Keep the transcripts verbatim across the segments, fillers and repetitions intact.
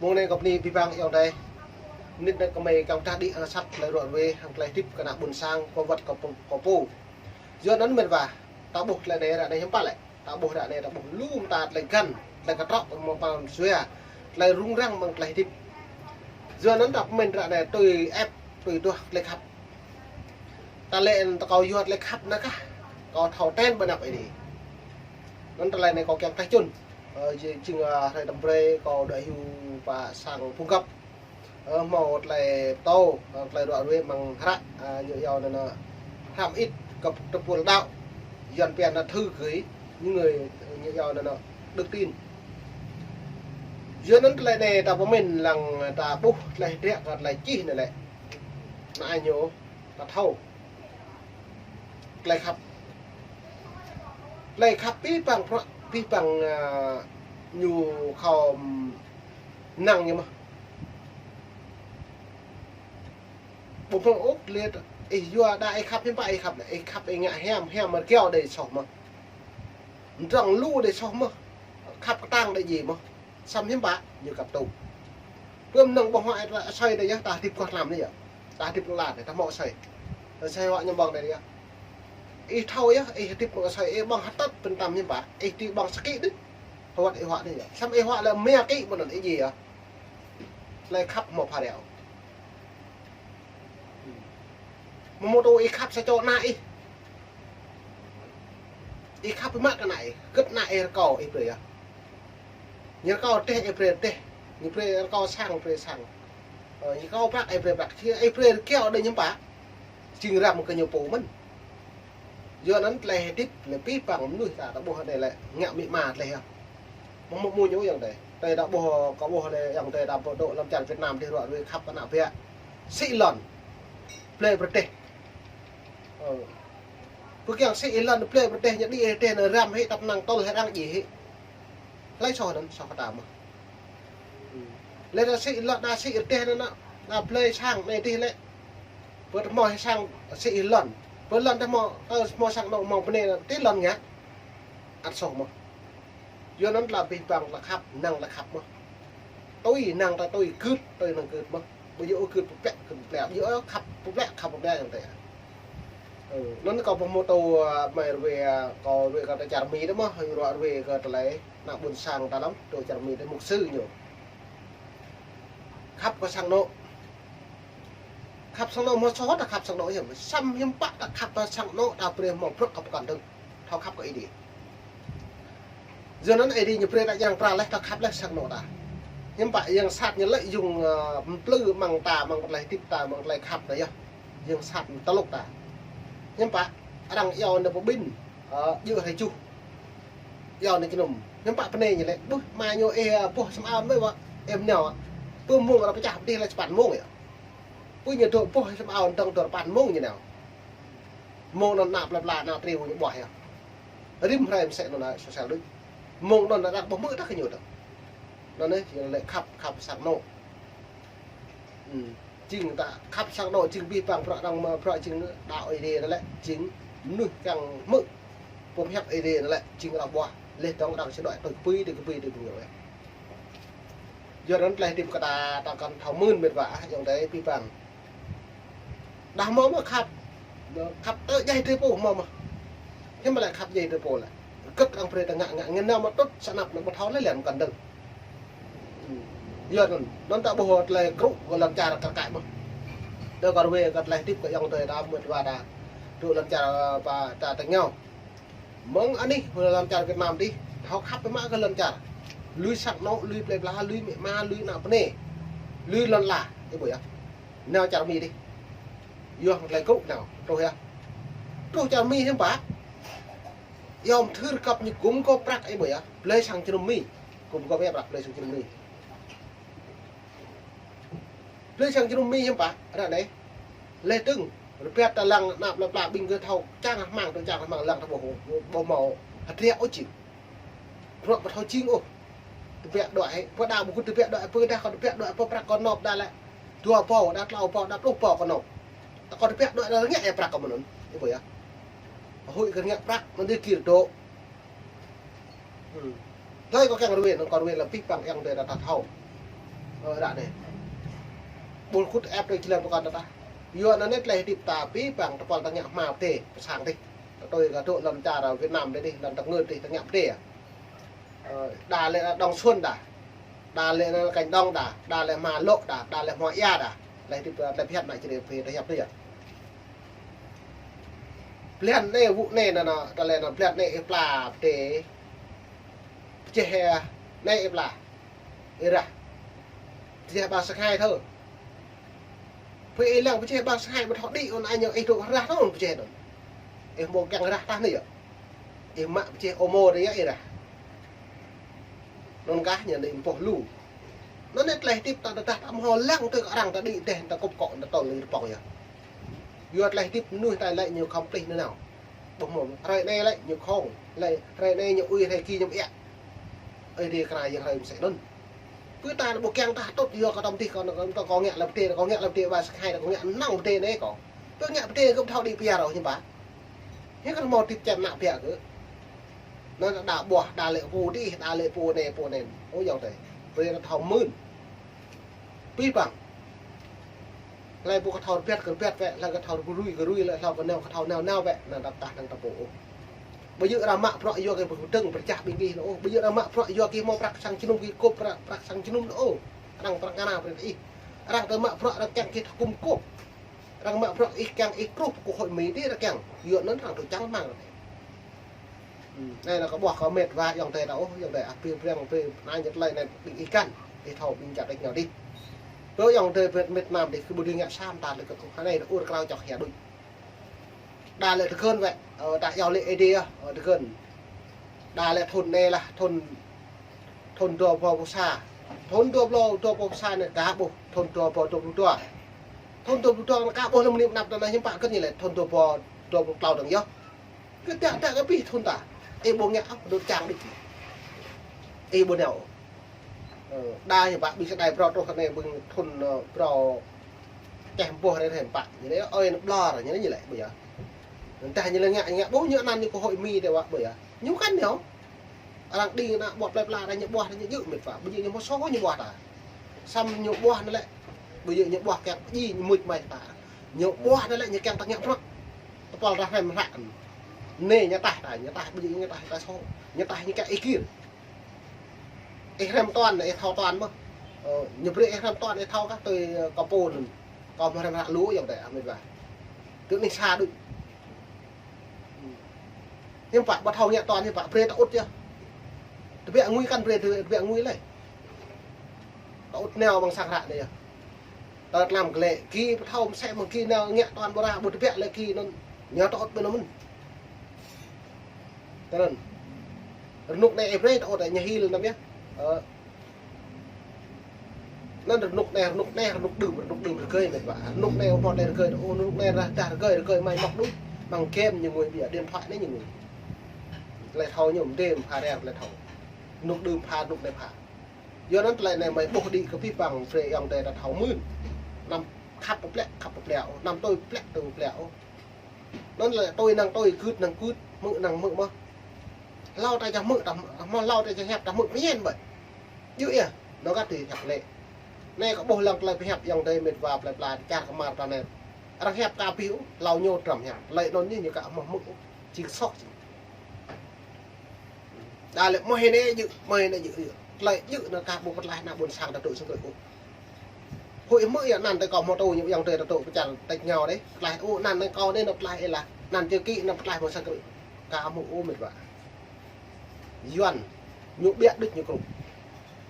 Mông anei kâo bni bi bang ayŏng adei. Mnĭt anei kơ mei kâo dah đĭ hŏng săp klei ruă ruê, hŏng klei hdĭp kơ anak ƀuôn sang, kơ wăt kơ pô, kơ pô. Yua anăn mĭt wa, ta ƀuh klei anei ară anei hiam pă lĕ. Ta ƀuh ară anei, ta ƀuh lu mta klei găn, klei ktrŏ mơ̆ng pam sua, klei rŭng răng mơ̆ng klei hdĭp. Yua anăn ta pơmĭn ară anei tui ĕp, tui duah klei khăp. Ta lĕ ta kâo yua klei khăp anăn kah, kâo thâo ten ƀơi anăp Aê Diê. Anăn ta lĕ anei kâo kiăng kah čŭn. Ơ, jing, jing, ơ, hruê tăm brei kâo đuĕ hiu pă sang phung găp. Ơ, hmâo klei ptô, ơ, klei ruă ruê mơ̆ng hră, ơ, ñu yua anăn, ơ, hră mơĭt kơ tơpul đăo. Yuăn pia anăn thư gửi những người, ñu yua anăn, ơ, đức tin. Yua anăn klei anei ta pơmĭn lăng ta ƀuh klei hdriă kơ klei čih anei lĕ. Anăn ñu ta thâo. Klei khăp. Klei khăp bi bang prăk, bi bang, ơ, ñu khŏm năng ñu mơh. Ƀu prŏng ôh liêt, ih yua đa ih khăp hiam pă ih khăp lĕ, ih khăp ih ngă hiam, hiam mơ̆ kyâo đei soh mơh. Mdrŏng lu đei soh mơh, khăp ktang đei djiê mơh. Săm hiam pă, ñu kăp tŭ. Pơm năng ƀuh hŏ asei đei yơh, ta hdĭp kơ hnam anei yơh. Ta hdĭp lăn anei, ta mâo asei. Asei huă ñu ƀơ̆ng đei yơh. Ih thâo yơh, ih hdĭp mơ̆ng asei, ih ƀơ̆ng htăt pơtăm hiam pă, ih ti ƀơ̆ng sa kĭ đĭ. Huă ih huă anei yơh. Săm ih huă lĕ mia kĭ mơ̆n anăn ih djiê yơh. Klei khăp mâo phara. Mâo mơ̆ tŭ ih khăp sa čô ană ih. Ih khăp mă kơ ană ih, kơ̆t ană ih rơkâo ih brei yơh. Ñu rơkâo rơdeh ih brei rơdeh, ñu brei rơkâo sang ih brei sang. Ơ, ñu rơkâo prăk ih brei prăk, ih brei kyâo đei hiam pă. Jing răm kơ ñu pô mơ̆n. Yua anăn klei hdĭp lĕ bi bang mnuih ta, ta ƀuh anei lĕ ngă amĭ ama tleh yơh. Mâo mơ̆ mâo ñu ayŏng adei. Tơdah ƀuh, kâo ƀuh lĕ ayŏng adei ta ƀuh dôk hlăm čar Việt Nam dih ruă ruê khăp ană biă. Sĭ lăn. Blei brei rơdeh. Ơ. Pô kiăng sĭ lăn blei brei rơdeh ñu đĭ rơdeh anăn răm hĕ tăp năng tơl hĕ arăng djiê hĕ. Hlei soh anăn, soh kơ ta mơh. Leh anăn sĭ lăn đa sĭ rơdeh anăn, đa blei sang anei dih lĕ. Pơ tơhmô sang sĭ lăn. Pơ lăn tơhmô, ơ, tơhmô sang anôk mâo bnei anăn, ti lăn ngă. Ăt soh mơh. Yua anăn tla bi bang tla khăp, năng tla khăp mơh. Tui năng ta tui gưt, tui năng gưt mơh. Ƀu djŏ gưt pơplĕ, gưt pơplĕ. Ƀu djŏ khăp pơplĕ, khăp pơplĕ ayŏng adei. Ơ, anăn kâo pơhmô tŭ, ơ, mei ruê, ơ, kâo ruê kơ ta čar Mi dih mơh, ruă ruê kơ ta lĕ, ană ƀuôn sang ta lăm, tơ čar Mi dih mục sư ñu. Khăp kơ sang anôk. Khăp sang anôk mâo soh ta khăp sang anôk hiam. Săm hiam pă ta khăp ta sang anôk ta brei mâo brăk kơ pơkăn dơ̆ng. Thâo khăp kơ Aê Diê. Yua anăn Aê Diê ñu brei ta yang pral leh, ta khăp leh sang anôk ta. Hiam pă yang sat ñu lĕ yung, ơ, mplư mơ̆ng ta, mơ̆ng klei hdĭp ta, mơ̆ng klei khăp ta yơh. Yang sat mtalŭk ta. Hiam pă arăng iâu anăn pơƀĭn, ơ, djŏ hriê čuh. Iâu anăn jơnum. Hiam pă bnei ñu lĕ, ƀuh, ama ñu ih, ơ, boh săm ao mơh wă, ih mnao wă. Pơ mông arăng pơčah pơdih lĕ sa păn mông yơh. Pơ ñu dôk boh săm ao dơ̆ng dơ̆ng păn mông ñu nao. Mông anăn ană plei pla ană triu ñu ƀuah yơh. Rĭm hruê msĕ anăn ană sosial đuč. Mông anăn arăng ƀuh mơ̆ dah kơ ñu dah. Anăn anei, ñu lĕ khăp, khăp sang anôk. Ư. Jing ta khăp sang anôk, jing bi bang bruă arăng mă bruă jing đăo Aê Diê anăn lĕ, jing mnuih kiăng hmư̆. Pô hiăp Aê Diê anăn lĕ, jing arăng ƀuah. Leh dơ̆ng arăng sĭ đuĕ tui kbưi, tui kbưi, tui kbưi. Yua anăn klei hdĭp kơ ta, ta kăn thâo mưn mĭt wa, ayŏng adei bi bang. Dah mâo mơh khăp, khăp tơ djai drei pô mâo mơh. Hiưm lĕ khăp djai drei pô lĕ. Kơ̆t arăng brei ta ngă ngă, ngăn nao mă tŭt sa anăp anăn ƀu thâo leh lăn kăn dơ̆ng. Yua anăn, anăn ta ƀuh klei krŭ kơ lăn čar kar kaĭ mơh. Tơ kơ ruê kơ klei hdĭp kơ ayŏng adei ta mĭt wa ta. Tơ lăn čar, ơ, pă ta tơngao. Mơ̆ng anih, lăn čar Việt Nam dih, thâo khăp mă kơ lăn čar. Lui sang anôk, lui plei pla, lui amĭ ama, lui ană bnei. Lui lăn ala, ih ƀuh yơh. Nao čar Mi dih. Yua hŏng klei krŭ nao, truh yơh. Truh čar Mi hiưm pă. Yua mthưr kăp ñu gŭm gôp prăk, ih ƀuh yơh. Blei sang jơnum Mi. Gŭm gôp yơh prăk blei sang jơnum Mi. Blei sang jơnum Mi hiưm pă, ară anei. Leh dơ̆ng, rơbat ta lăng anăp lăn pla ƀing gơ̆ thâo čang hmăng, tơ čang hmăng lăng ta ƀuh, ƀuh mâo hdriă ôh jing. Bruă ƀu thâo jing ôh. Tơbiă đuĕ hĕ, pô đa ƀu kơ tơbiă đuĕ, pô dah kơ tơbiă đuĕ, pô prăk kơ nộp đa lĕ. Dua pô, đa tlâo pô, đa pluh pô kơ nộp. Ta kơ tơbiă đuĕ đa ngă ih prăk kơ mnăn, ih ƀuh yơh. Huĭ kơ ngă prăk, mơ̆ng dih kir dôk. Hlei kâo kiăng ruê, anăn kâo ruê lĕ bi bang ayŏng adei ta thâo. Ơ, ră anei. Ƀuh kŭt ĕp tơ člem tơ kăn tah. Yua anăn anei tlei hdĭp ta pĭ păng tơpul ta ngă hma pơdê, pơsang dih. Tui kơ dôk lăn čar Việt Nam dih, lăn tơ ngơi dih, ta ngă pơdê. Ơ, đa lĕ Đồng Xuân đa. Đa lĕ Cảnh Đông đa, đa lĕ hma lŏ đa, đa lĕ hma ia đa. Tlei hdĭp, tlei phiăn anăn čri phi ta hiăp dih yơh. Blan anei, wŭ anei năn, ta lĕ năn blan anei ih pla pơdê. Pơjeh, ơ, anei ih pla. Ih rah. Pơjeh ƀăng sơngai thơ. Pui ih lăng pơjeh ƀăng sơngai ƀu thâo đĭ ôn ai ñu ih dôk rah thâo pơjeh anăn. Ih mâo kiăng rah tah anei yơh. Ih mă pơjeh ômô dih yơh ih rah. Anăn kah ñu anei mpoh lu. Anăn anei tlei hdĭp ta tơdah ta mâo lăng tơ kơ arăng ta đĭ deh ta kŭp kŏ ta tol lĕ pŏng yơh. Yua tlei hdĭp mnuih ta lĕ ñu khŏm plih nanao. Ƀuh mơh, hruê anei lĕ ñu khŏng, lĕ hruê anei ñu ui, hruê ki ñu ƀiă. Ơi dê kra yang hruê msĕ anăn. Pui ta ƀu kiăng ta tŭt yua kơ tăm dih kơ, kơ, kơ ngă lăm pơdê, kơ ngă lăm pơdê ƀăng sơngai, kơ ngă năng pơdê anei kơ. Pui ngă pơdê kơ thâo đĭ pia rô hiưm pă. Hiưm kơ mâo tip čan nă pia kơ. Anăn đa ƀuah, đa lĕ pô dih, đa lĕ pô anei, pô anei. Ơ, ayŏng adei. Pui ta thâo mưn. Pĭ păng. Hlei pô kơ thâo rơbet kơ rơbet wĕ, hlei kơ thâo rui kơ rui, hlei kơ nao kơ thâo nao nao wĕ, năn dăp tah năng ta pô ôh. Ƀu djơ̆ arăng mă bruă yua kơ pơdơ̆ng pơčah ƀing gih năn ôh. Ƀu djơ̆ arăng mă bruă yua kơ mâo prăk sang jơnum kơ kôp prăk, prăk sang jơnum năn ôh. Arăng prăk ngă na brei ih. Arăng tơ mă bruă arăng kiăng kơ thâo kŭm kôp. Arăng mă bruă ih kiăng ih truh kơ hội Mi dih arăng kiăng. Yua anăn arăng tơ čang mang. Hmm, anei năn kơ ƀuah kơ mĕt wa ayŏng adei ta ôh, ayŏng adei ah pĭ priăng pĭ anăn ñu tlei anei ƀing ih kăn, ih thâo ƀing čăt đĕč nao dih. Tơ ayŏng adei Việt, Việt Nam dih kơ ƀu dưi ngă sa mta lĕ kơ anei ur krao čŏk hia đuč. Đa lĕ tơkơn wĕ, ơ, ta yua lĕ ê dê, ơ, tơkơn. Đa lĕ thŭn anei lah, thŭn, thŭn dua êbâo pluh sa. Thŭn dua êbâo, dua êbâo pluh sa anei ka ƀuh, thŭn dua êbâo dua pluh dua. Thŭn dua êbâo dua anei ka ƀuh lăm nim anăp ta anei hiưm pă kơ ñu lĕ, thŭn dua êbâo dua pluh tlâo dơ̆ng yơh. Kơ tiŏ tiŏ kơ pĭ thŭn ta. Ih ƀu ngă ôh, dôk čang đĭ. Ih ƀu nao. Ơ, đa ñu pă ƀing sa đai brâo truh anei ƀing thŭn, ơ, brâo čeh mboh rei rei pă. Ñu anei ơi năn blor, ñu anei ñu lĕ ƀu yơh. Ntah ñu lĕ ngă, ngă ƀuh ñu anăn ñu kơ hội Mi dê wă ƀu yơh. Ñu kăn ñu. Arăng đĭ năn ƀuah plei pla đa ñu ƀuah đa ñu djơ̆ mĕt wa. Ƀu djơ̆ ñu mâo sô ñu ƀuah ta. Săm ñu ƀuah năn lĕ. Ƀu djơ̆ ñu ƀuah kiăng djiê ñu mưč mai ta. Ñu ƀuah năn lĕ ñu kiăng ta ngă bruă. Tơpul rah hrăm hră. Anei ñu tah ta, ñu tah, ƀu djơ̆ ñu tah ta sô. Ñu tah ñu kiăng ih kir. Ih hrăm tuan, ih thâo tuan mơh. Ơ, ñu brei ih hrăm tuan, ih thâo kah tui, ơ, kơ pô năn. Kơ mâo hrăm hră lu ayŏng adei ah mĕt wa. Tơ anei sa đuč. Hiưm pă ƀu thâo ngă tuan, hiưm pă brei ta ŭt yơh. Tơbiă ngui kăn brei, tơbiă ngui leh. Ta ŭt nao ƀăng sang hră anei yơh. Ta tlam klei ki ƀu thâo msĕ mơ̆ng ki nao ngă tuan ƀu rah ƀu tơbiă leh ki năn. Ñu ta ŭt ƀu nao mơ̆n. Tơ năn. Rnuk anei ih brei ta ŭt ñu hil năm yơh. Ơ. Năn rnuk anei, rnuk anei, rnuk đưm, rnuk đưm rơgơi mĕt wa. Rnuk anei ƀuh anei rơgơi, ơ, rnuk anei rah dah rơgơi, rơgơi mai mŏk đuč. Măng game ñu ngui ƀiă, điện thoại anei ñu ngui. Tlei thâo ñu mdê pha reng tlei thâo. Rnuk đưm pha, rnuk anei pha. Yua năn tlei anei mei ƀuh đĭ kơ pĭ păng, brei ayŏng adei ta thâo mưn. Năm khăp pơplĕ, khăp pơplĕ ôh. Năm tui pơplĕ, tui pơplĕ ôh. Năn lĕ tui năng tui, gưt năng gưt, mư̆ năng mư̆ mơh. Hlâo ta čah mư̆, ta mâo hlâo ta čah hiăp, ta mư̆ mĭn ƀai. Djơ̆ yơh, năn kah ti hiăp lĕ. Anei kơ ƀuh lăng tlei pơhiăp ayŏng adei mĕt wa plei pla čar kơ mar ta anei. Arăng hiăp ka pĭ ôh, hlâo ñu trăm hiăp. Tlei năn ñu ñu ka mâo mư̆ ôh, čing soh čing. Đa lĕ mơh anei djơ̆, mơh anei djơ̆, djơ̆. Tlei djơ̆ năn kah ƀuh pơtlaih năn ƀuôn sang ta tŭ sơng krư̆ ôh. Huĭ mơh yơh năn tơ kâo mâo tŭ ñu ayŏng adei ta tŭ pơčar tĕč ngao dih. Pơtlaih ôh năn năn kâo dih năn pơtlaih ê lah. Năn čơ ki năn pơtlaih ƀuôn sang krư̆. Ka mâo ôh mĕt wa. Yuăn ñu ƀiă đuč ñu krư̆.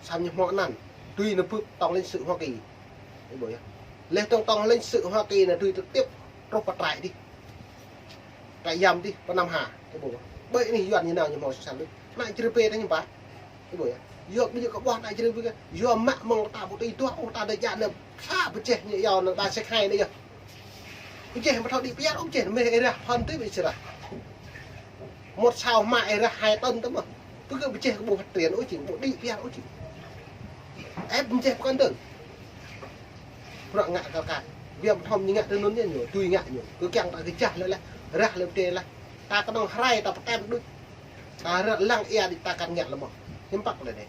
Săm ñu mâo năn. Tui năn bưp tổng lãnh sự Hoa Kỳ. Ih ƀuh yơh. Leh tổng, tổng lãnh sự Hoa Kỳ năn tui trực tiếp truh pơ trại dih. Trại giam dih, pơ Nam Hà, ih ƀuh. Ƀơi anei Yuăn ñu nao ñu mâo sơsăn dih. Ană čri pê ta ñu pă. Ih ƀuh yơh. Yua ƀu djơ̆ kơ ƀuah ană čri pê kơ. Yua mă mơ̆ng ta ƀu tui duah, ôh ta dê djă năn. Sa pơjeh ñu yua năn ta sek hai năn yơh. Pơjeh mă thâo đĭ piar, ôh pơjeh meh ih rah, phăn tui ƀu srah. Một sào hma ih rah hai tấn tơ mơh. Pơ kơ pơjeh kơ ƀu phát triển ôh čing, ƀu đĭ piar ôh čing. Ĕp pơjeh pơkăn tơ. Bruă ngă kal kat. Biă mthŏm ñu ngă tơ nŭn ñu, tui ngă ñu. Kơ kiăng ta kơ jah leh leh, rah leh pơdê leh. Ta knŏng hrai ta pơkăn đuč. Ta rah lăng ia đĭ ta kăn ngă leh mơh. Hiưm pă leh dih.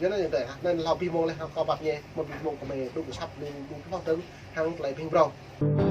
Yua anăn drei, anăn hlâo bi mông leh, kâo pap ñe, mâo bi mông kơ mei, đŭk săp, đŭk, đŭk hloh dơ̆ng, hăng klei bhiăn brâo.